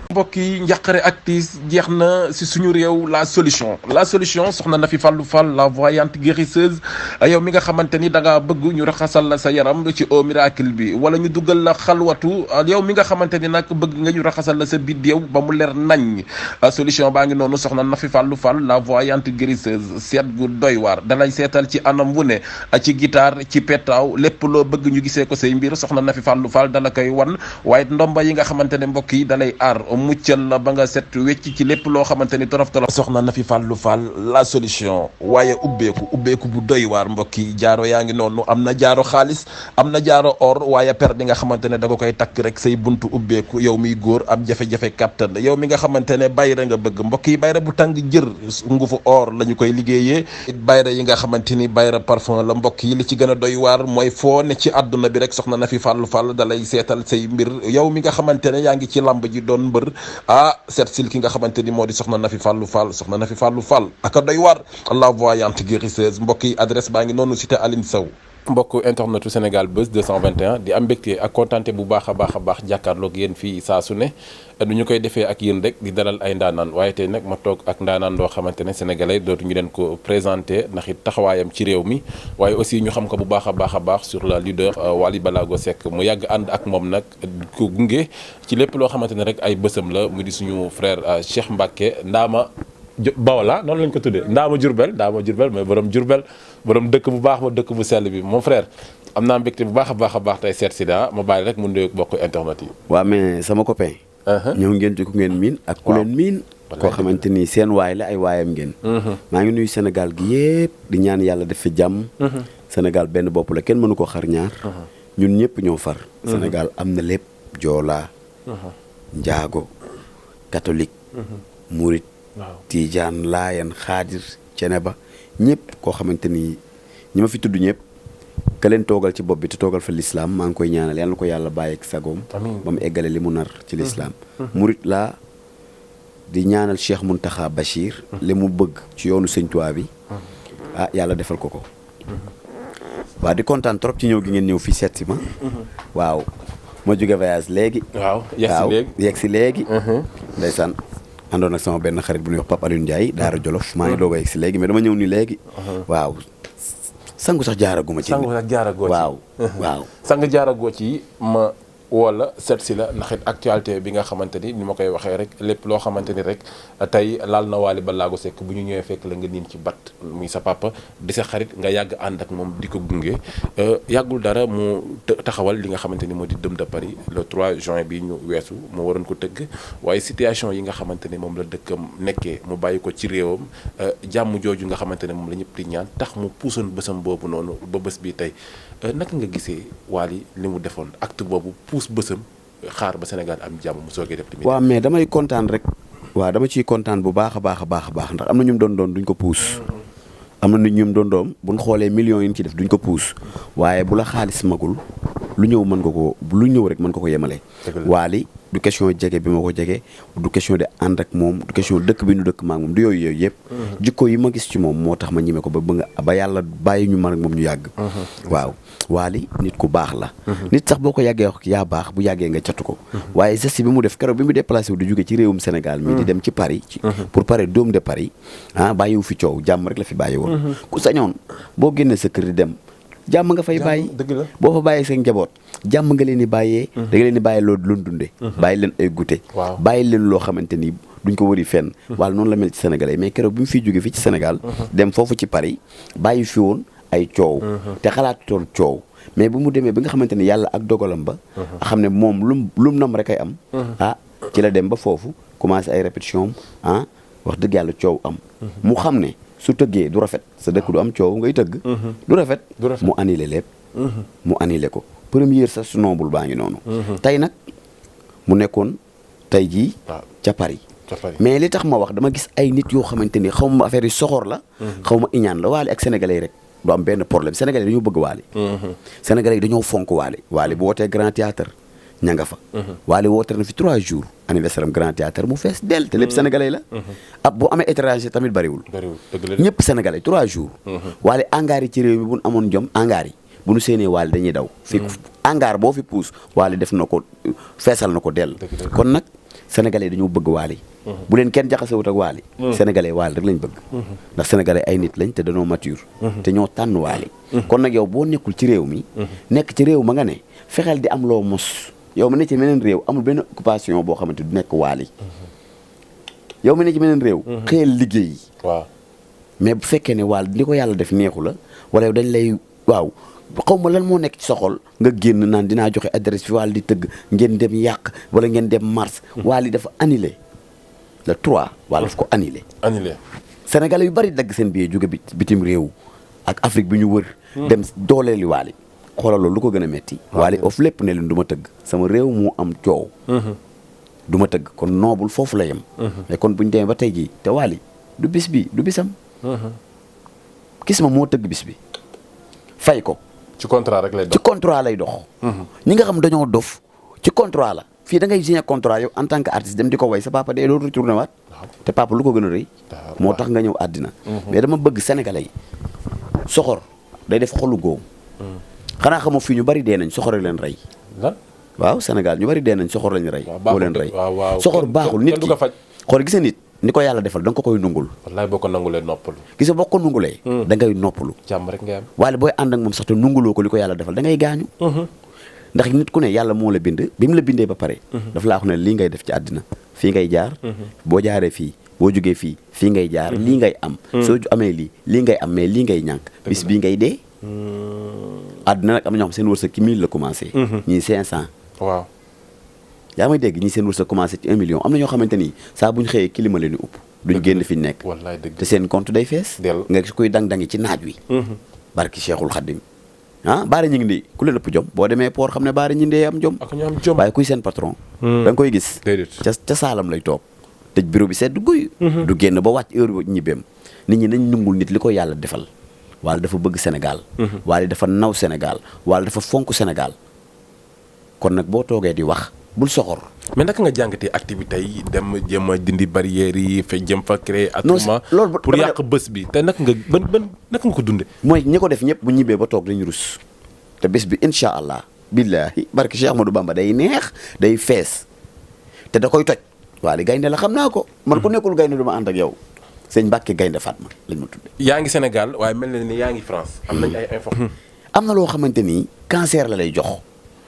mbokk yi njàqare ak tiis jeex na si suñu réew la solution soxna Nafi Fallou Fall la voyante guérisseuse yow mi nga xamante ni da ngaa bëgg ñu raxasal la sa yaram ci eau miracle bi wala ñu dugal la xalwatu yow mi nga xamante ni nag bëgg nga ñu raxasal la sa biddéew ba mu leer nañ solution baa ngi noonu soxna Nafi Fallou Fall la voyante guérisseuse seet gu doy waar dalay seetal ci anam wu ne ci guitare ci petaaw lépp loo bëgg ñu gisee ko say mbir soxna Nafi Fallou Fall dala koy wan waaye ndomba yi nga xamante ne mbokk yi dalay aar muccal la ba nga set wecc ci lépp loo xamante ni torof soxna Nafi Fallou Fall la solution waaye ubbeeku bu doy waar mbokk yi jaaro yaa ngi noonu am na jaaro xaalis am na jaaro or waaye per di nga xamante ne da nga koy takk rek say buntu ubbeeku yow miy góor am jafe-jafe kàttan yow mi nga xamante ne bayra nga bëgg mbokk yi bayra bu tàng jër ngufu or la ñu koy liggéeyee bayra yi nga xamante ni bayra parfum la mbokk yi li ci gën a doy waar mooy foo ne ci àdduna bi rek soxna Nafi Fallou Fall dalay seetal say mbir yow mi nga xamante ne yaa ngi ci lamb ji doon mbër seet sil ki nga xamante ni moo di soxna Nafi Fallou Fall soxna Nafi Fallou Fall aka doy war la voyante guérisseuse mbokk yi adresse baa ngi noonu cité Aline Sow mbokk internetu Sénégal Buzz 221 di am mbégte ak kontaante bu baax a baax jàkkaarloog yéen fii saa su ne du ñu koy defee ak yéen rek di dalal ay ndaanaan waaye tey nag ma toog ak ndaanaan doo xamante ne sénégalais dootu ñu leen ko présenté ndax it taxawaayam ci réew mi waaye aussi ñu xam ko bu baax a baax sur la leader Wally Ballago Seck mu yàgg ànd ak moom nag ko gunge ci lépp loo xamante ne rek ay bësam la mu di suñu frère Cheikh Mbacké Ndaama Bawla noonu lañ ko tuddee Ndaama Jurbel mooy borom dëkk bu baax ba dëkk bu sell bi mon frère am naa mbégte bu baax a baax tey seet si daa ma bàyyi rek mu nuyoog bokk internet yi. waaw mais sama copain. ñëw ngeen ci ku ngeen miin ak ku leen miin. koo xamante ni seen waay la ay waayam ngeen. maa ngi nuyu Sénégal gi yëpp di ñaan yàlla def fi jàmm. Sénégal benn bopp la kenn mënu ko xar ñaar. ñun ñëpp ñoo far. Sénégal am na lépp Joola. Njaago catholique. Murit. Tiijaan Laayan Xaadir Ceneba ñëpp koo xamante ni ñi ma fi tudd ñëpp ka leen toogal ci bopp bi te toogal fa lislaam maa ngi koy ñaanal yàlla na ko yàlla bàyyi ak sagoom ba mu eggale li mu nar ci lislaam murit laa di ñaanal Cheikh Mountakha Bachir li mu bëgg ci yoonu Sëñ Tuubaa bi yàlla defal ko waaw di kontaan trop ci ñëw gi ngeen ñëw fii seet si ma waaw ma jóge voyage léegi yegg si léegi ndeysaan àndoon ak sama benn xarit bu ñuy wax Pape Alioune Ndiaye Daara Jolof maa ngi doog a yegg si léegi mais dama ñëw ni léegi waaw sangu sax jaaraguma ci waaw sang jaaragoo ci ma wala seet si la ndax it actualité bi nga xamante ni ma koy waxee rek lépp loo xamante ni rek tey laal na Wally Ballago Seck bu ñu ñëwee fekk la nga niin ci bat muy sa papa di sa xarit nga yàgg ànd ak moom di ko gunge yàggul dara mu taxawal li nga xamante ni moo di Dôme de Paris le 3 juin bi ñu weesu mu waroon ko tëgg waaye situation yi nga xamante ni moom la dëkkam nekkee mu bàyyi ko ci réewam jàmm jooju nga xamante ne moom la ñëpp di ñaan tax mu puusoon bësam boobu noonu ba bés bi tey naka nga gisee Wally li mu defoon acte boobu puus bësam xaar ba Sénégal am jàmm mu soogee def tamit. waaw mais damay kontaan rek. waaw dama ciy kontaan bu baax a baax ndax am na ñu doon duñ ko puus. am na nit ñu doon buñ xoolee millions yi ñu ci def duñ ko puus waaye bu la xaalis magul lu ñëw rek mën ko yemale. Wally du question jege bi ma ko jege du question de ànd ak moom du question dëkk bi nu dëkk maak moom du yooyu yëpp. jikko yi ma gis ci moom moo tax ma ñime ko ba yàlla bàyyi ñu man ak moom ñu yàgg. waaw Wally nit ku baax la. nit sax boo ko yàggee wax yaa baax bu yàggee nga catu ko. waaye geste bi mu def keroog bi mu déplacé wu di jóge ci réewum Sénégal mi di dem ci Paris. pour pare Dôme de Paris bàyyiwu fi coow jàmm rek la fi bàyyi woon. ku sañoon boo génnee sa kër di dem. jàmm nga fay bàyyi boo fa bàyyee seen njaboot jàmm nga leen di bàyyee da nga leen di bàyyi loolu doon dunde bàyyi leen ay goûter bàyyi leen loo xamante ni duñ ko wëri fenn wala noonu la mel ci Sénégalais mais keroog bi mu fiy jóge fii ci Sénégal dem foofu ci Paris bàyyi fi woon ay coow te xalaatutoon coow mais bu mu demee bi nga xamante ni yàlla ak dogalam ba xam ne moom lum nam rek ay am ci la dem ba foofu commencé ay répétition wax dëgg yàlla coow am mu xam ne su tëggee du rafet sa dëkk du am coow ngay tëgg du rafet mu annulé lépp mu annulé ko première sa su noobul baa ngi noonu tey nag mu nekkoon tey jii ca Paris mais li tax ma wax dama gis ay nit yoo xamante ni xaw ma affaire yi soxor la xaw ma iñaan la Wally ak sénégalais yi rek du am benn problème sénégalais yi dañoo bëgg Wally sénégalais yi dañoo fonk Wally bu wootee grand théâtre ña nga fa Wally woote na fi 3 jours anniversaire am grand théâtre mu fees del te lépp sénégalais la bu amee étranger tamit bariwul ñëpp sénégalais 3 jours Wally angaar yi ci réew mi bu nu amoon jom angaar yi bu nu séenee Wally dañuy daw fi angaar boo fi puus Wally def na ko feesal na ko dell kon nag sénégalais dañoo bëgg Wally bu leen kenn jaxasewut ak Wally sénégalais Wally rek lañ bëgg ndax sénégalais ay nit lañ te dañoo mature te ñoo tànn Wally kon nag yow boo nekkul ci réew mi nekk ci réew ma nga ne fexeel di am loo mos yow ma ne ci meneen réew amul benn occupation boo xamante du nekk Wally yow ma ne ci meneen réew xëyal liggéey waaw mais bu fekkee ne Wally ni ko yàlla def neexu la wala yow dañ lay waaw xaw ma lan moo nekk ci sa xol nga génn naan dinaa joxe adresse fi Wally di tëgg ngeen dem yàq wala ngeen dem mars Wally dafa annulé le 3 Wally daf ko annulé sénégalais yu bari dagg seen billet jóge bitim réew ak Afrique bi ñu wër dem dooleeli Wally xoolal loolu lu ko gën a metti Wally of lépp ne leen du ma tëgg sama réew mu am coow du ma tëgg kon noobul foofu la yem mais kon bu ñu demee ba tey jii te Wally du bis bi du bisam gis ma moo tëgg bis bi fay ko ci contrat rek lay dox ci contrat lay dox ñi nga xam dañoo dof ci contrat la fii da ngay signé contrat yow en tant que artiste dem di ko way sa papa dee loolu retourné waat te papa lu ko gën a rëy moo tax nga ñëw àddina mais dama bëgg sénégalais yi soxor day def xolu góom xanaa xamoo fii ñu bari dee nañ soxor leen rey waaw Sénégal ñu bari dee nañ soxor lañ rey boo leen rey soxor baaxul nit ki xool gis nga nit ni ko yàlla defal da nga ko koy nungul wallaay boo ko nangulee noppalu gis nga boo ko nungulee da ngay noppalu jàmm rek ngay am waaye booy ànd ak moom sax te nunguloo ko li ko yàlla defal da ngay gaañu ndax nit ku ne yàlla moo la bind bi mu la bindee ba pare dafa laa wax ne lii ngay def ci àddina fii ngay jaar boo jaaree fii boo jógee fii ngay jaar lii ngay am soo amee lii ngay am mais lii ngay ñànk bis bii ngay dee àddina nag am na ñoo xam seen wërsëg ci 1000 la commencé ñii 500 waaw yaa may dégg ñii seen wërsëg commencé ci 1 million am na ñoo xamante ni saa bu ñu xëyee kilima leen di upp duñ génn fi ñu nekk te seen compte day fees nga gis kuy dang-dangi ci naaj wi barki Cheikhul Khadim baari ñi ngi ndi ku leen ëpp jom boo demee port xam ne baari ñi ndee am jom waaye kuy seen patron da nga koy gis ca saalam lay toog tëj bureau bi sedd guy du génn ba wàcc heure ba ñibbeem nit ñi nañ nungul nit li ko yàlla defal Wally dafa bëgg Sénégal Wally dafa naw Sénégal Wally dafa fonk Sénégal kon nag boo toogee di wax bul soxor mais naka nga jàngatee activité yi dem jéem a dindi barrières yi fa jëm fa créer attroupement pour yàq bés bi te naka nga naka nga ko dunde mooy ñi ko def ñëpp bu ñibbee ba toog dañu rus te bés bi incha allah billahi barke Cheikh Ahmadou Bamba day neex day fees te da koy toj Wally gaynde la xam naa ko man ku nekkul gaynde du ma ànd ak yow sëñ Mbàkke gaynde Fatma lañ ma tudde yaa ngi Sénégal waaye mel na ni yaa ngi France am nañ ay info am na loo xamante ni cancer la lay jox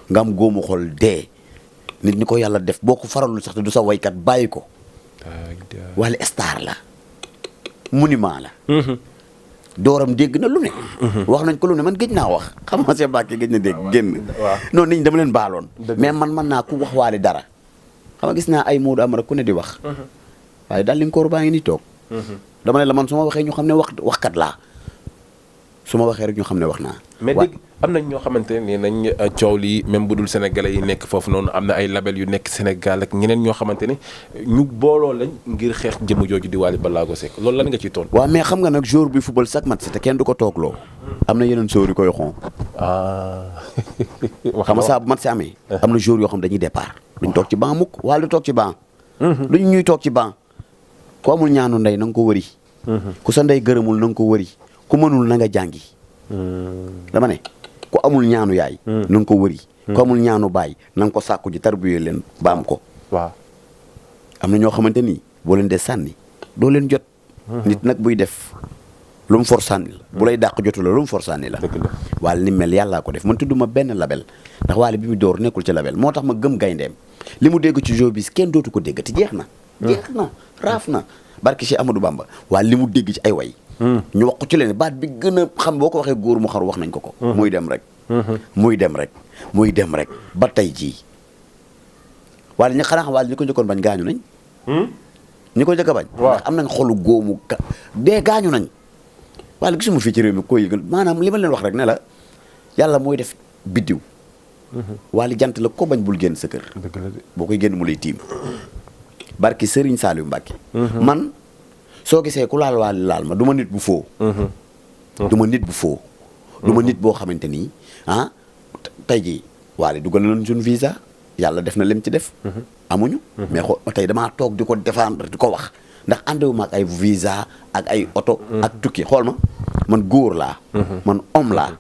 nga am góomu xol dee nit ñi ko yàlla def boo ko faralul sax te du sa waykat bàyyi ko Wally star la monument la dooram dégg na lu ne wax nañ ko lu ne man géej naa wax xam nga seen Mbàkke géej na dégg génn non nit ñi dama leen baaloon mais man naa ku wax Wally dara xam nga gis naa ay Modou Amara ku ne di wax waaye daal li nga koor baa ngi ni toog dama ne la man su ma waxee ñu xam ne waxkat laa su ma waxee rek ñu xam ne wax naa mais dégg am nañ ñoo xamante ne nañ coow lii même bu dul sénégalais yi nekk foofu noonu am na ay label yu nekk Sénégal ak ñeneen ñoo xamante ne ñu booloo lañ ngir xeex jëmm jooju di Wally Ballago Seck loolu lan nga ciy toon waaw mais xam nga nag jour bi football chaque match te kenn du ko toogloo am na yeneen jour yu koy xon xam nga saa bu match si amee am na jour yoo xam dañuy départ duñ toog ci banc mukk Wally du toog ci banc duñ ñuy toog ci banc ku amul ñaanu ndey na nga ko wëri ku sa ndey gërëmul na nga ko wëri ku mënul na nga jàngi dama ne ku amul ñaanu yaay na nga ko wëri ku amul ñaanu baay na nga ko sàkku ji tarbiyee leen ba am ko waaw am na ñoo xamante ni boo leen dee sànni doo leen jot nit nag buy def lu mu for sànni la bu lay dàq jotu la lu mu for sànni la Wally ni mel yàllaa ko def man tudduma benn label ndax Wally bi mu door nekkul ci label moo tax ma gëm gayndeem li mu dégg ci showbiz kenn dootu ko déggati jeex na raaf na barke Cheikh Amadou Bamba waaye li mu dégg ci ay way ñu wax ko ci leen baat bi gën a xam boo ko waxee góor mu xaru wax nañ ko muy dem rek muy dem rek ba tey jii Wally ñi xanaa xam Wally ñi ko njëkkoon bañ gaañu nañ ñi ko njëkk a bañ ndax am nañ xolu góomu dee gaañu nañ Wally gisuma fii ci réew mi koy maanaam li ma leen wax rek ne la yàlla mooy def biddiw Wally jant la ko bañ bul génn sa kër boo koy génn mu lay tiim barki Serigne Saliou Mbacke man soo gisee ku laal Wally laal ma du ma nit bu foo du ma nit bu foo du ma nit boo xamante nii tey jii Wally dugal na suñu visa yàlla def na lim ci def amuñu mais tey damaa toog di ko défendre di ko wax ndax àndewuma ak ay visa ak ay oto ak tukki xool ma man góor laa man homme laa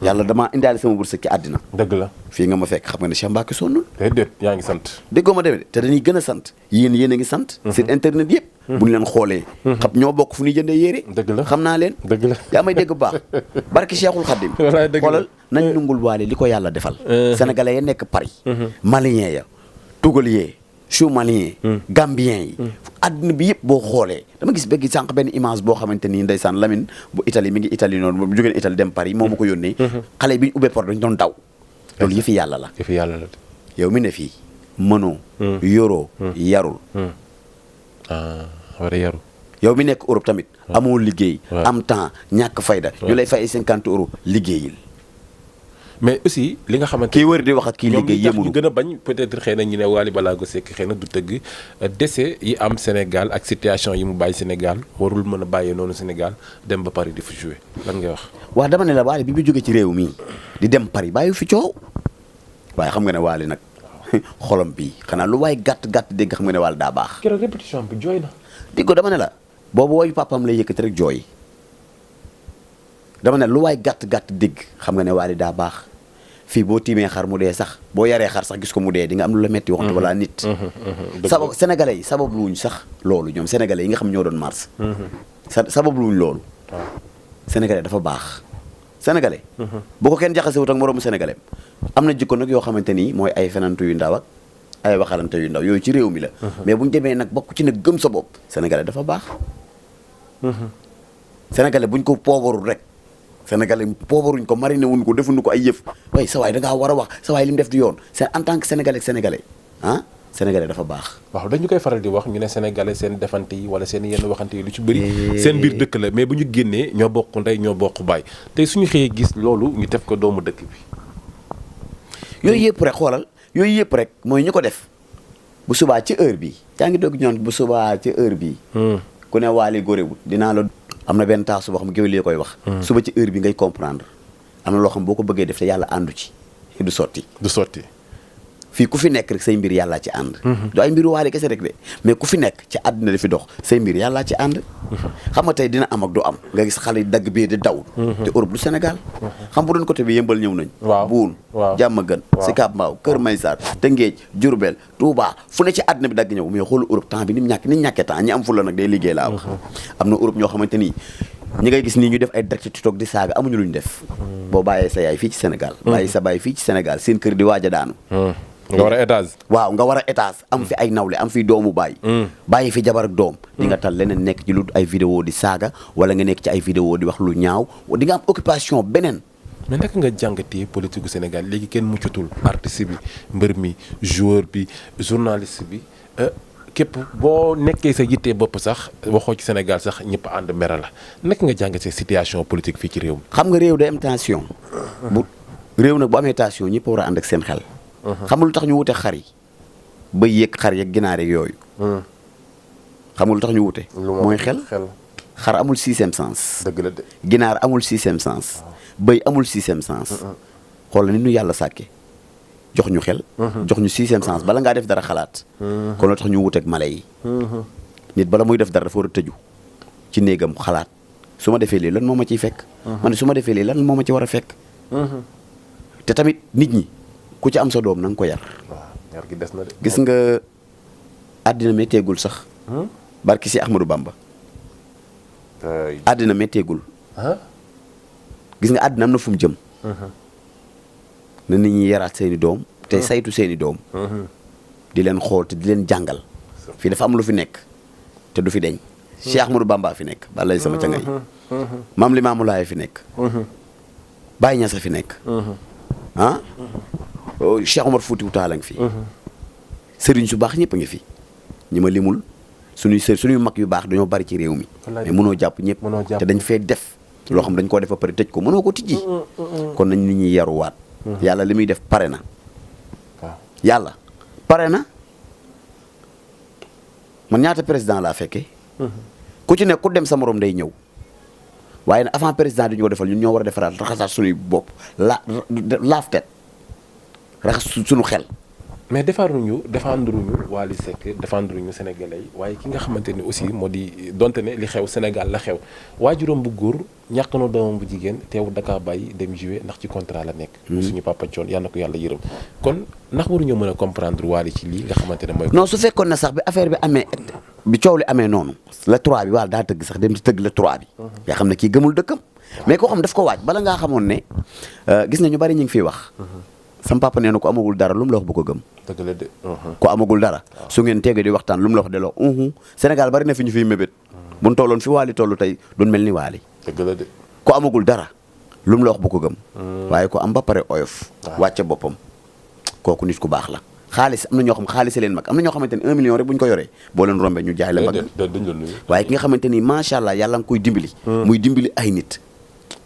yàlla damaa indaale sama wërsëg ci àddina. dëgg la. fii nga ma fekk xam nga ne Cheikh Mbacké sonnul. déedéet yaa ngi sant. déggoo ma demee de te dañuy gën a sant yéen a ngi sant. site internet yëpp. bu ñu leen xoolee. xam ñoo bokk fu ñuy jëndee yére. dëgg la xam naa leen. dëgg la yaa may dégg bu baax barki Cheikhul Khadim. wallaay dëgg la xoolal nañ nungul waale li ko yàlla defal. sénégalais ya nekk Paris. malien ya togolien choumalien gambien yi. àdduna bi yëpp boo xoolee dama gis bëgg sànq benn image boo xamante ni ndeysaan Lamine bu Italie mi ngi Italie noonu bu jógeen Italie dem Paris moo ma ko yónnee. xale bi ñu ubbee porte dañu doon daw. loolu yëfi yàlla la. yëfi yàlla la. yow mi ne fii mënoo. yoroo yarul. war a yaru. yow mi nekk Europe tamit. amoo liggéey. am temps ñàkk fayda. ñu lay fay 50 euros liggéeyil. mais aussi li nga xamante kii wër di wax ak kii liggéey yemul ñu gën a bañ peut-être xëy na ñu ne Wally Ballago Seck xëy na du tëgg décès yi am Sénégal ak situation yi mu bàyyi Sénégal warul mën a bàyyee noonu Sénégal dem ba Paris di fa jouer lan ngay wax. waaw dama ne la Wally bi mu jógee ci réew mi di dem Paris bàyyi fi coow waaye xam nga ne Wally nag xolam bi xanaa lu waay gàtt gàtt dégg xam nga ne Wally daa baax. keroog répétition bi jooy na. dégg ko dama ne la boobu woyu papaam lay yëkkati rek jooy dama ne lu waay gàtt gàtt dégg xam nga ne Wally daa baax. fii boo tiimee xar mu dee sax boo yaree xar sax gis ko mu dee di nga am lu la metti waxtu wala nit. sabab sénégalais yi sabab luñ sax loolu ñoom sénégalais yi nga xam ñoo doon mars. sabab luñ loolu. sénégalais dafa baax. sénégalais. bu ko kenn jaxasewut ak moroomu sénégalais am na jikko nag yoo xamante ni mooy ay fenantu yu ndaw ak ay waxalante yu ndaw yooyu ci réew mi la. mais bu ñu demee nag bokk ci nag gëm sa bopp sénégalais dafa baax. sénégalais buñ ko poobarul rek. sénégalais poobaruñ ko mariné wuñ ko defuñu ko ay yëf waaye sa waay da ngaa war a wax sa waay li mu def du yoon c'est en tant que sénégalais sénégalais dafa baax. waaw dañu koy faral di wax ñu ne sénégalais seen defante yi wala seen yenn waxante yi lu ci bëri seen biir dëkk la mais bu ñu génnee ñoo bokk ndey ñoo bokk baay tey suñu xëyee gis loolu ñu def ko doomu dëkk bi. yooyu yëpp rek xoolal yooyu yëpp rek mooy ñu ko def bu subaa ci heure bi yaa ngi dégg ñoon bu subaa ci heure bi ku ne Wally góorewul dinaa la. am na benn taasu boo xam géwél yi koy wax. suba ci heure bi ngay comprendre am na loo xam boo ko bëggee def te yàlla àndu ci du sotti. du sotti. fii ku fi nekk rek say mbir yàllaa ci ànd. du ay mbiru Wally kese rek de mais ku fi nekk ci àddina di fi dox say mbir yàllaa ci ànd. xam nga tey dina am ak du am nga gis xale yi dagg bee di daw. te Europe du Sénégal. xam bu doon côté bi yëmbal ñëw nañ. waaw Buun. Jàmmagën. Sicap Mbao Kër Maysar Tëngéej Diourbel Touba fu ne ci àddina bi dagg ñëw mais xoolu Europe temps bi ni mu ñàkkee temps ñi am fulla nag day liggéey laa wax. am na Europe ñoo xamante ni ñi ngay gis nii ñu def ay direct ci TikTok di saaga amuñu luñ def. boo bàyyee sa yaay fii ci Sénégal. bàyyi sa baay fii ci Sénégal seen kër di waaj a daanu. nga war a étage. waaw nga war a étage am fi ay nawle am fi doomu baay. bàyyi fi jabar ak doom. di nga tal leneen nekk ci lu ay vidéo di saaga wala nga nekk ci ay vidéo di wax lu ñaaw di nga am occupation beneen. mais naka nga jàngatee politique gu Sénégal léegi kenn muccatul artiste bi mbër mi joueur bi journaliste bi képp boo nekkee sa yittee bopp sax waxoo ci Sénégal sax ñëpp ànd mere la naka nga jàngatee situation politique fii ci réew mi. xam nga réew day am tension. bu réew nag bu amee tension ñëpp war a ànd ak seen xel. xam nga lu tax ñu wute xar yi ba yéeg xar yeeg ginaar yeeg yooyu. xam nga lu tax ñu wute. mooy xel xar amul sixième sens. dëgg la de. ginaar amul sixième sens. bëy amul sixième sens. xool ni ñu yàlla sàkke jox ñu xel. jox ñu sixième sens bala ngaa def dara xalaat. kon loo tax ñu wuteeg mala yi. nit bala muy def dara dafa war a tëju ci néegam xalaat su ma defee lii lan moo ma ciy fekk. ma ne su ma defee lii lan moo ma ci war a fekk. te tamit nit ñi ku ci am sa doom na nga ko yar. waaw yar gi des na de. gis nga àddina métteegul sax. barki si Ahmadou Bamba. àddina métteegul. gis nga àddina am na fu mu jëm. na nit ñi yaraat seeni doom te saytu seeni doom. di leen xool te di leen jàngal. fii dafa am lu fi nekk te du fi deñ. Cheikh Ahmadou Bamba fi nekk balay sama ca ngay. Maam Limaamu Laay fi nekk. Baye Niass fi nekk. Cheikh Omar Foutiyou Tall a ngi fi. sëriñ su baax ñëpp a ngi fi. ñi ma limul suñuy mag yu baax dañoo bari ci réew mi. mais mënoo jàpp ñëpp te dañ fee def. loo xam dañ koo def ba pare tëj ko mënoo ko tijji. kon nañ nit ñi yaruwaat. yàlla li muy def pare na. yàlla pare na. man ñaata président laa fekkee. ku ci nekk ku dem sa morom day ñëw. waaye nag avant président di ñu ko defal ñun ñoo war a defaraat raxasaat suñuy bopp laaf tet raxas suñu xel. mais défendre ñu Wally Seck défendre ñu Sénégalais yi waaye ki nga xamante ni aussi moo di donte ne li xew Sénégal la xew waajuram bu góor ñàkk na doomam bu jigéen teew Dakar bàyyi dem jouer ndax ci contrat la nekk. suñu papa Thione yal na ko yàlla yërëm kon ndax waruñoo mën a comprendre Wally ci lii nga xamante ne mooy. non su fekkoon ne sax bi affaire bi amee bi coow li amee noonu le 3 bi Wally daa tëgg sax dem ci tëgg le 3 bi. nga xam ne kii gëmul dëkkam. mais koo xam daf ko waaj bala ngaa xamoon ne gis na ñu bari ñu ngi fiy wax. sam papa nee na ko amagul dara lu mu la wax bu ko gëm. dëgg la de. ko amagul dara. su ngeen teegee di waxtaan lu mu la wax de la Sénégal bari na fi ñu fiy mébét. bu ñu tolloon fi Wally tollu tey duñ mel ni Wally. dëgg la de. ko amagul dara lu mu la wax bu ko gëm. waaye ko am ba pare oyof. wàcce boppam kooku nit ku baax la. xaalis am na ñoo xam xaalis leen mag am na ñoo xamante ni 1 million rek bu ñu ko yoree boo leen rombee ñu jaay la mag. waaye ki nga xamante ni macha allah yàlla nga koy dimbali. muy dimbali ay nit.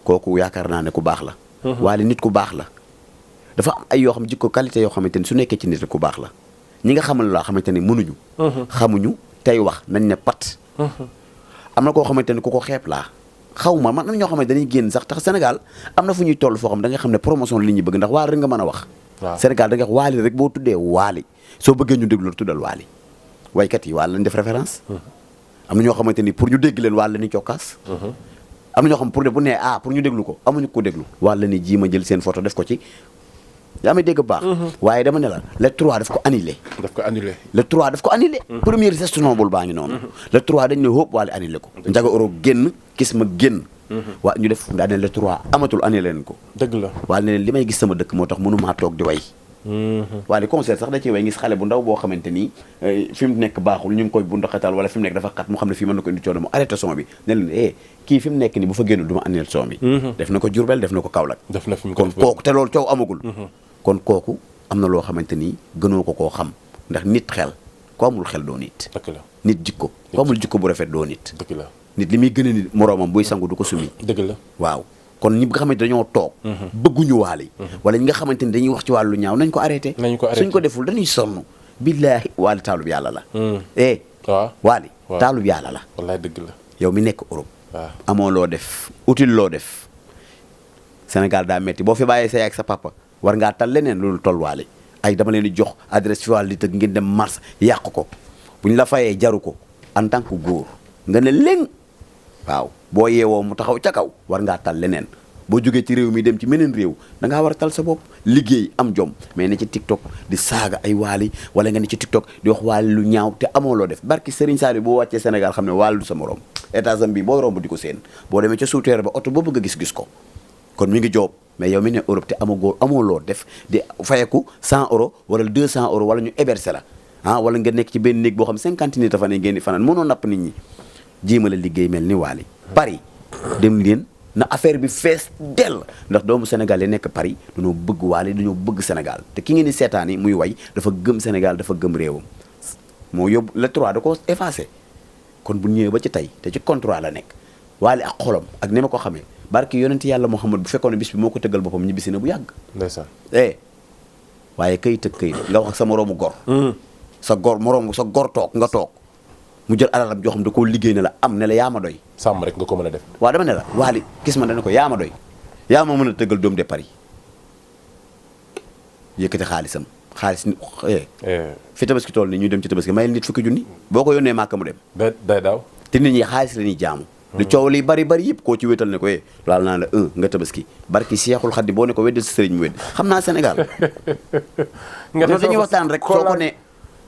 kooku yaakaar naa ne ku baax la. Wally nit ku baax la. dafa am ay yoo xam jikko qualité yoo xamante ni su nekkee ci nit ku baax la ñi nga xamal loo xamante ni mënuñu. xamuñu tey wax nañ ne pat. am na koo xamante ni ku ko xeeb laa xaw ma man am na ñoo xamante dañuy génn sax tax Sénégal am na fu ñuy toll foo xam da nga xam ne promotion li ñuy bëgg ndax Wally rek nga mën a wax. Sénégal da nga wax Wally rek boo tuddee Wally soo bëggee ñu déglu tuddal Wally waykat yi Wally lañ def référence. am na ñoo xamante ni pour ñu dégg leen Wally la ñuy cokkaas. am na ñoo xam pour bu nee pour ñu déglu ko amuñu ko déglu. Wally la ni ji ma jël seen photo def ko ci. yaa may dégg bu baax. waaye dama ne la le 3 daf ko annulé. le 3 daf ko annulé. première geste noble baa ngi noonu. le 3 dañ ne hóob Wally annulé ko. Ndiaga Euro génn gis ma génn. waa ñu def daa ne le 3 amatul annulé leen ko. dëgg la Wally ne leen li may gis sama dëkk moo tax mënumaa toog di way. Wally concert sax da ciy way ngis xale bu ndaw boo xamante ni fi mu nekk baaxul ñu ngi koy bundaxatal wala fi mu nekk dafa xat mu xam ne fii mën na ko indi coono mu arrêté son bi ne leen kii fi mu nekk ni bu fa génnul du ma annulé son bi. def na ko Diourbel def na ko Kaolack. def na fi mu kon kooku te loolu coow amagul. kon kooku am na loo xamante ni gënoo ko koo xam ndax nit xel ko amul xel doo nit. dëgg la nit jikko ko amul jikko bu rafet doo nit. dëgg la nit li muy gën a nit moroomam buy sangu du ko sumi. dëgg la waaw kon ñi nga xamante dañoo toog. bëgguñu Wally. wala ñi nga xamante ni dañuy wax ci wàllu ñaaw nañ ko arrêté. suñ ko deful dañuy sonn. billaahi Wally taalub yàlla la. waaw Wally taalub yàlla la. wallaay dëgg la yow mi nekk Europe. waaw amoo loo def utile loo def Sénégal daa metti boo fi bàyyee sa yaay ak sa papa war ngaa tal leneen loolu toll Wally ay dama leen di jox adresse fi Wally di tëgg ngeen dem mars yàq ko bu ñu la fayee jaru ko en tant que góor nga ne léng waaw boo yeewoo mu taxaw ca kaw war ngaa tal leneen boo jógee ci réew mi dem ci meneen réew da ngaa war a tal sa bopp liggéey am jom mais ne ci TikTok di saaga ay Wally wala nga ne ci TikTok di wax Wally lu ñaaw te amoo loo def barki Serigne Saliou boo wàccee Sénégal xam ne Wally du sa morom états bi boo romb di ko seen boo demee ca suuteer ba oto boo bëgg a gis ko kon mi ngi joob mais yow mi ne Europe te amoo loo def di fayeku 100 euros wala 200 euros wala ñu héberger la wala nga nekk ci benn néeg boo xam 50 nit dafa ne ngeen di fanaan mënoo napp nit ñi jéema la liggéey mel ni Wally Paris dem leen na affaire bi fees dell ndax doomu Sénégal yi nekk Paris dañoo bëgg Wally dañoo bëgg Sénégal te ki ngeen di seetaan yi muy way dafa gëm Sénégal dafa gëm réewam moo yóbbu le 3 da ko effacé kon bu ñëwee ba ci tey te ci contrat la nekk Wally ak xolam ak ni ma ko xamee barki yonenti yàlla Muhammad bu fekkoon ne bis bi moo ko tëggal boppam ñibbisi na bu yàgg. ndeysaan waaye kayit ak kayit nga wax ak sa moroomu gor. sa gor toog nga toog mu jël alalam joo xam da koo liggéey ne la am ne la yaa ma doy. sàmm rek nga ko mën a def. waaw dama ne la Wally gis ma dana ko yaa ma doy yaa ma mën a tëggal doom de Paris yëkkati xaalis ni fi tabaski tool ni ñuy dem ci tabaski may nit fukki junni boo ko yónnee màkk mu dem. day daaw te nit ñi xaalis la ñuy jaamu. lu coow li bari yëpp koo ci wétal ne ko laal naa la nga tabaski barki Seexul Xaddi boo ne ko weddal sa sëriñ mu wedd xam naa Sénégal nga dañuy waxtaan rek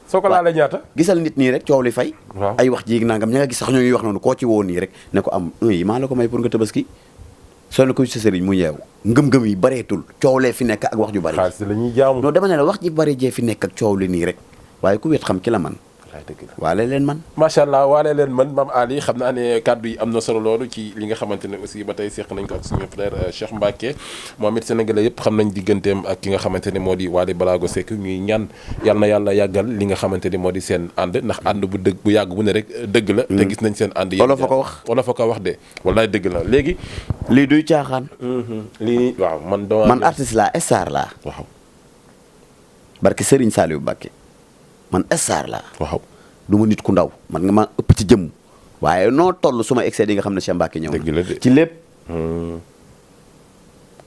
soo ko laalee ñaata gisal nit nii rek coow li fay ay wax jéegi nangam ña nga gis sax ñooñuy wax noonu koo ci woo nii rek ne ko am yi maa la ko may pour nga tabaski soo ne ko sa sëriñ mu yeewu ngëm-ngëm yi bareetul coow lee fi nekk ak wax ju bari xaalis la ñuy jaamu non dama ne la wax ji bari jee fi nekk ak coow li nii rek waaye ku wet xam ki la man waale leen man macha allah waale leen man Mame Ali xam naa ne kàddu yi am na solo loolu ci li nga xamante ne aussi ba tey seq nañ ko ak suñu frère Cheikh Mbacké moom it sénégalais yëpp xam nañ digganteem ak ki nga xamante ne moo di Wally Ballago Seck ñuy ñaan yal na yàlla yàggal li nga xamante ni moo di seen ànd ndax ànd bu dëgg bu yàgg bu ne rek dëgg la te gis nañ seen ànd wala fa ko wax wala fa ko wax de wallaay dëgg la léegi lii duy caaxaan lii waaw man artiste laa star laa waaw barke Serigne Saliou Mbacké man star laa waaw du ma nit ku ndaw man nga ma ëpp ci jëmm waaye noo toll su ma excès di nga xam ne Cheikh Mbacké ñëw ci lépp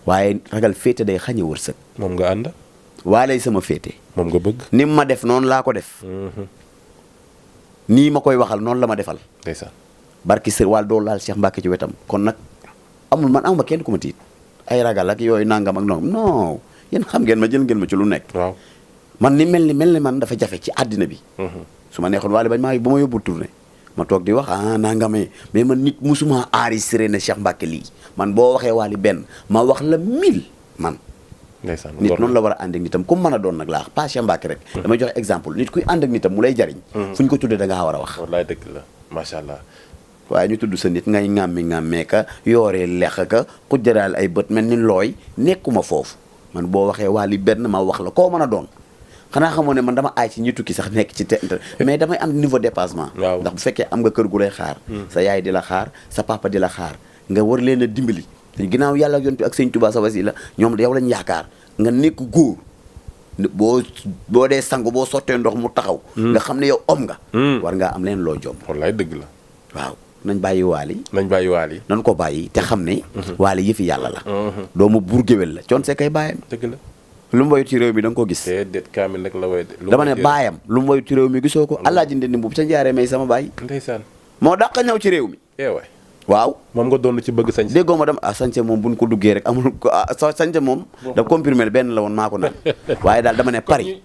waaye ragal féete day xañe wërsëg moom nga ànd Wally sama féete. moom nga bëgg. ni ma def noonu laa ko def. nii ma koy waxal noonu la ma defal. ndeysaan. barki sër Wally doo laal Cheikh Mbacke ci wetam kon nag man amuma kenn ku ma tiit ay ragal ak yooyu nangam ak noonu non yéen xam ngeen ma jël ngeen ma ci lu nekk. waaw man ni mel ni man dafa jafe ci àddina bi. su ma neexoon Wally ba ma yóbbu tournée ma toog di wax nangamee mais man nit musuma enregistré ne Cheikh Mbacke lii man boo waxee Wally benn ma wax la 1000 man. ndeysaan nit noonu la war a ànd ak nitam comme mën a doon nag laa pas Cheikh Mbacke rek. damay joxe exemple nit kuy ànd ak nitam mu lay jariñ. fu ñu ko tuddee da ngaa war a wax. wallaay dëgg la macha allah. waaye ñu tudd sa nit ngay ŋàmmee ka yooree lex ka ku jëraal ay bët mel ni looy nekkuma foofu man boo waxee Wally benn ma wax la koo mën a doon. xanaa xamoo ne man dama aay ci ñi tukki sax nekk ci mais damay am niveau dépassement. ndax bu fekkee am nga kër gu lay xaar. sa yaay di la xaar sa papa di la xaar nga war leen a dimbali. te ginnaaw yàlla ak yonent ak sëñ Tuubaa sa wasila ñoom yow lañ yaakaar nga nekk góor boo dee sangu boo sottee ndox mu taxaw. nga xam ne yow om nga. war ngaa am leen loo jom. wallaay dëgg la. waaw nañ bàyyi Wally. nañ ko bàyyi te xam ne. Wally yëfi yàlla la. doomu buur géwél la Thione Seck ay bàyyam. dëgg la. lu mu woyu ci réew mi da nga ko gis. déet kaamil nag la woy de. dama ne baayam lu mu woyu ci réew mi gisoo ko Alaaji Ndindi Mbuub ca njaaree may sama baay. ndeysaan. moo dàq ñëw ci réew mi. waay. waaw. moom nga doon ci bëgg sañse. déggoo ma dem sañse moom buñ ko duggee rek amul sañse moom. da comprimé benn la woon maa ko naan. waaye daal dama ne Paris.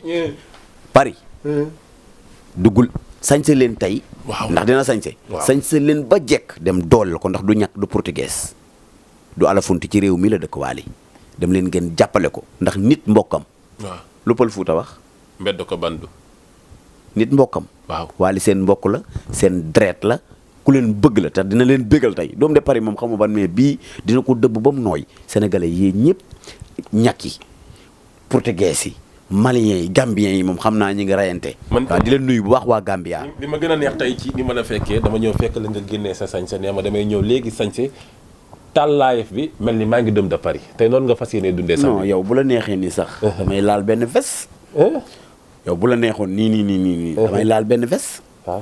duggul sañse leen tey. waaw ndax dina sañse. sañse leen ba jekk dem dool ko ndax du ñàkk du portugais. du alafunti ci réew mi la dëkk Wally dem leen ngeen jàppale ko ndax nit mbokkam. waaw lu Pël Fuuta wax. mbedd ko bandu. nit mbokkam. waaw Wally seen mbokk la seen deret la ku leen bëgg la te dina leen bëggal tey doom de Paris moom xamu ban mais bii dina ko dëbb ba mu nooy sénégalais yii ñëpp ñàkk yi portugais yi maliens yi gambiens yi moom xam naa ñi ngi rayante. waaw di leen nuyu bu baax waa Gambia. li ma gën a neex tey ci ni ma la fekkee dama ñëw fekk la nga génnee sa sañse nee ma damay ñëw léegi sañse tàllaayef bi mel ni maa ngi dem de Paris tey noonu nga fas yéenee dundee. non yow bu la neexee nii sax. damay laal benn veste. yow bu la neexoon nii. damay laal benn veste. waaw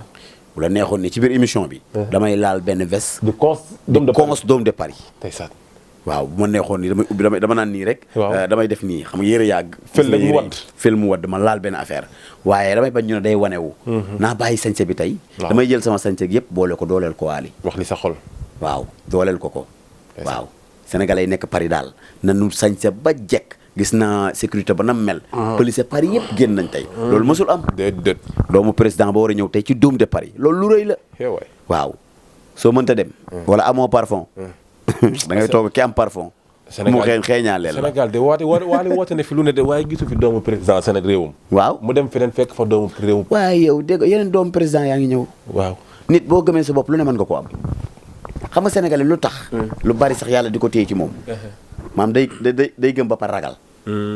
bu la neexoon nii ci biir émission bi. damay laal benn veste. di cons doom de Paris. ndeysaan. waaw bu ma neexoon nii damay ubbi dama naan nii rek. damay def nii xam nga yére yàgg. fel mu wadd ma laal benn affaire. waaye damay bañ ñu ne day wanewu. naa bàyyi sañse bi tey. damay jël sama sañse gi yëpp boole ko dooleel ko Wally. wax li sa xol. waaw dooleel ko. waaw sénégalais yi nekk Paris daal nanu sañse ba jekk gis naa sécurité ba nam mel. police Paris yëpp génn nañ tey. loolu mësul am. déedéet. doomu président ba war a ñëw tey ci Dôme de Paris loolu lu rëy la. waaw soo mënta dem. wala amoo parfum. da ngay toog ki am parfum. mu xeeñaaleel la Sénégal de woote ne fi lu ne de waaye gisu fi doomu président Sénégal réewum. waaw mu dem feneen fekk fa doomu réewum. waaye yow dégg yeneen doomu président yaa ngi ñëw. waaw nit boo gëmee sa bopp lu ne mën nga ko am. xam nga sénégalais lu tax. lu bari sax yàlla di ko téye ci moom. maam day gëm ba par ragal.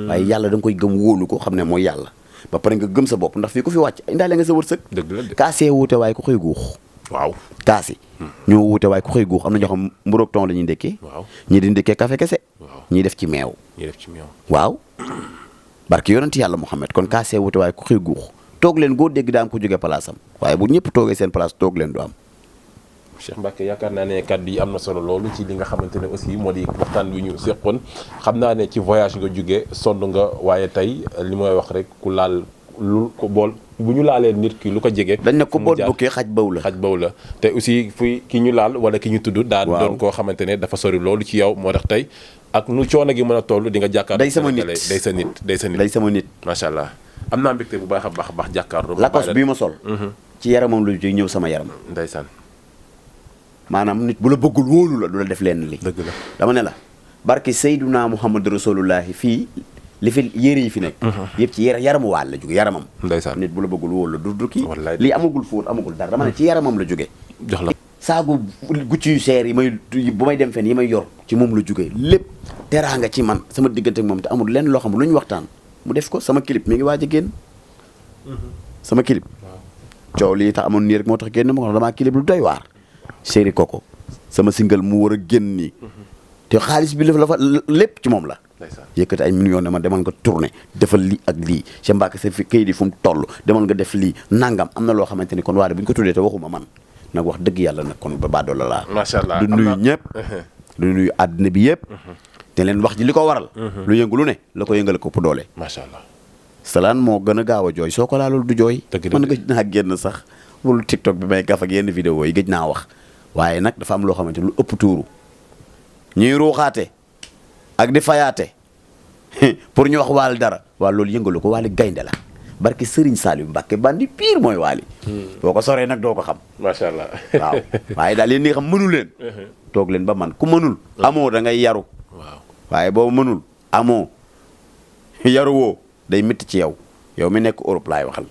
waaye yàlla da nga koy gëm wóolu ko xam ne mooy yàlla. ba pare nga gëm sa bopp ndax fii ku fi wàcc indaale nga sa wërsëg. dëgg la de kaasee wuute waaye ku xëy guux. waaw kaasi. ñoo wuute waaye ku xëy guux am na ñoo xam mburoog ton la ñuy ndékkee. waaw ñii di ndékkee café kese. waaw ñii def ci meew. ñii waaw. barke yonent yàlla Muhammad kon kaasee wuute waaye ku xëy guux. toog leen goo dégg daa am ko jógee place am waaye bu ñëpp toogee seen place toog leen du am. Cheikh Mbacke yaakaar naa ne kàddu yi am na solo loolu ci li nga xamante ne aussi moo di waxtaan wi ñu seqoon xam naa ne ci voyage nga jógee sonn nga waaye tey li may wax rek ku laal lu ko bool bu ñu laalee nit ki lu ko jege. dañ ne ko boot bukkee xaj baw la. te aussi fuy ki ñu laal wala ki ñu tudd. daan doon koo xamante ne dafa sori loolu ci yow moo tax tey ak nu coono gi mën a toll di nga jàkkaarloo. day sama nit day sama nit. macha allah am naa mbégte bu baax a baax jàkkaarloo. lakos bii ma sol. ci yaramam lu ci ñëw sama yaram. ndeysaan. maanaam nit bu la bëggul wóolu la du la def lenn li. dëgg la dama ne la barki Seydunaa Muhammad Rasulullahi fii li fi yére yi fi nekk. yëpp ci yaramu waal la jóge yaramam. ndeysaan nit bu la bëggul wóolu la du kii. wallaay lii amagul fóot amagul dara dama ne ci yaramam la jóge. jox la saagu gucci yu seer yi bu may dem fenn yi may yor ci moom la jóge lépp teraanga ci man sama diggante ak moom te amul lenn loo xam lu ñu waxtaan mu def ko sama clip mi ngi waaj a génn. sama clip. coow lii tax amoon nii rek moo tax génn ma ko damaa clip lu doy waar. Chéri Coco sama single mu war a génn nii te xaalis bi la fa lépp ci moom la. yëkkati ay millions ne ma demal nga tourné defal lii ak lii Cheikh Mbacke sa fi kayit yi fu mu toll demal nga def lii nangam am na loo xamante ni kon waaye bu ñu ko tuddee te waxuma man nag wax dëgg yàlla nag kon ba baadoo la laa. macha allah du nuyu ñëpp. du nuyu àddina bi yëpp. te leen wax ji li ko waral. lu yëngu lu ne la ko yëngal ko ëpp doole. macha allah. salaan moo gën a gaaw a jooy soo ko laalul du jooy. man gëj naa génn sax wala TikTok bi may gaf ak yenn vidéo yi gëj naa wax waaye nag dafa am loo xamante lu ëpp tuuru ñuy ruuxaate ak di fayaate pour ñu wax waali dara waa loolu yëngalu ko waali gaynde la barke Serigne Saliou Mbacke bandi pire mooy waali. boo ko soree nag doo ko xam. macha allah. waaw waaye daal yéen ñi xam mënu leen. toog leen ba man ku mënul. amoo da ngay yaru. waaw waaye boo mënul amoo yaru woo day métti ci yow yow mi nekk Europe laay waxal.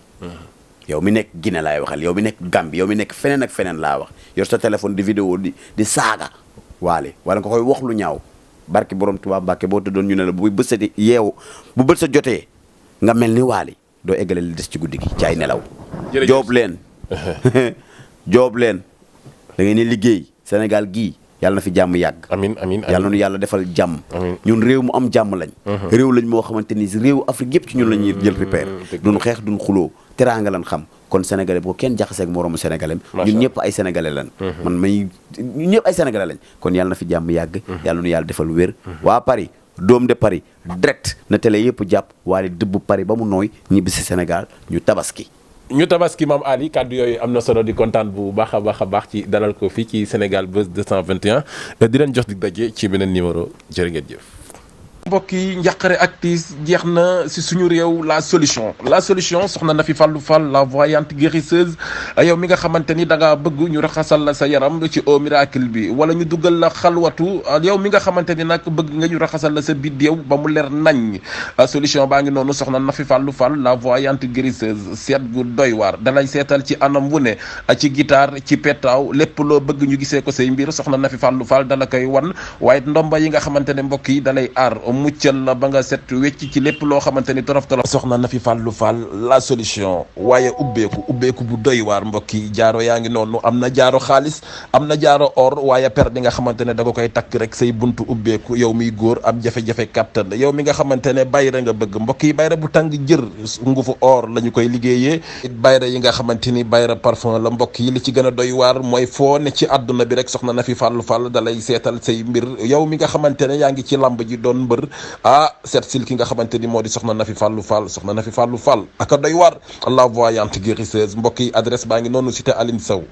yow mi nekk Guinée laay waxal yow mi nekk Gambie yow mi nekk feneen ak feneen laa wax yor sa téléphone di vidéo di saaga waale wala nga koy wax lu ñaaw barki borom Tuubaa Mbàkke boo tëddoon ñu ne la bu bët sa di yeewu bu bët sa jotee nga mel ni waali doo eggale li des ci guddi gi caay nelaw. joob leen joob leen da ngeen ni liggéey Sénégal gii yàlla na fi jàmm yàgg. amiin amiin yàlla na yàlla defal jàmm. ñun réew mu am jàmm lañ. réew lañ moo xamante ni réew Afrique yëpp ci ñun la ñuy jël repère. duñ xeex duñ xuloo teraanga lan xam kon sénégalais bu ko kenn jaxaseeg moroomu sénégalais ñun ñëpp ay sénégalais lañ. ñun ñëpp ay sénégalais lañ kon yàlla na fi jàmm yàgg. yàlla na yàlla defal wér. waa Paris doom de Paris direct na télé yëpp jàpp waaye dëbb Paris ba mu nooy ñibbi si Sénégal ñu tabaski. ñu tabaski maam Ali kàddu yooyu am na solo di kontaan bu baax a baax ci dalal ko fii ci Sénégal Buzz 221 di leen jox di daje ci beneen numéro jërë ngeen jëf. mbokk yi njàqare ak tiis jeex na si suñu réew la solution soxna Nafi Fallou Fall la voyante guérisseuse yow mi nga xamante ni da ngaa bëgg ñu raxasal la sa yaram ci eau miracle bi wala ñu dugal la xalwatu yow mi nga xamante ni nag bëgg nga ñu raxasal la sa biddéew ba mu leer nañ solution baa ngi noonu soxna Nafi Fallou Fall la voyante guérisseuse seet gu doy waar dalay seetal ci anam wu ne ci guitare ci petaaw lépp loo bëgg ñu gisee ko say mbir soxna Nafi Fallou Fall dala koy wan waaye ndomba yi nga xamante ne mbokk yi dalay aar muccal la ba nga set wecc ci lépp loo xamante ni torof soxna Nafi Fallou Fall la solution waaye ubbeeku bu doy waar mbokk yi jaaro yaa ngi noonu am na jaaro xaalis am na jaaro or waaye per di nga xamante ne da nga koy takk rek say buntu ubbeeku yow miy góor am jafe-jafe kattan yow mi nga xamante ne bayra nga bëgg mbokk yi bayra bu tàng jër ngufu or la ñu koy liggéeyee it bayra yi nga xamante ni bayra parfum la mbokk yi li ci gën a doy waar mooy foo ne ci àdduna bi rek soxna Nafi Fallou Fall dalay seetal say mbir yow mi nga xamante ne yaa ngi ci lamb ji doon mbër seet sil ki nga xamante ni moo di soxna Nafi Fallou Fall aka doy waar la voyante guérisseuse mbokk yi adresse baa ngi noonu cité Aline Sow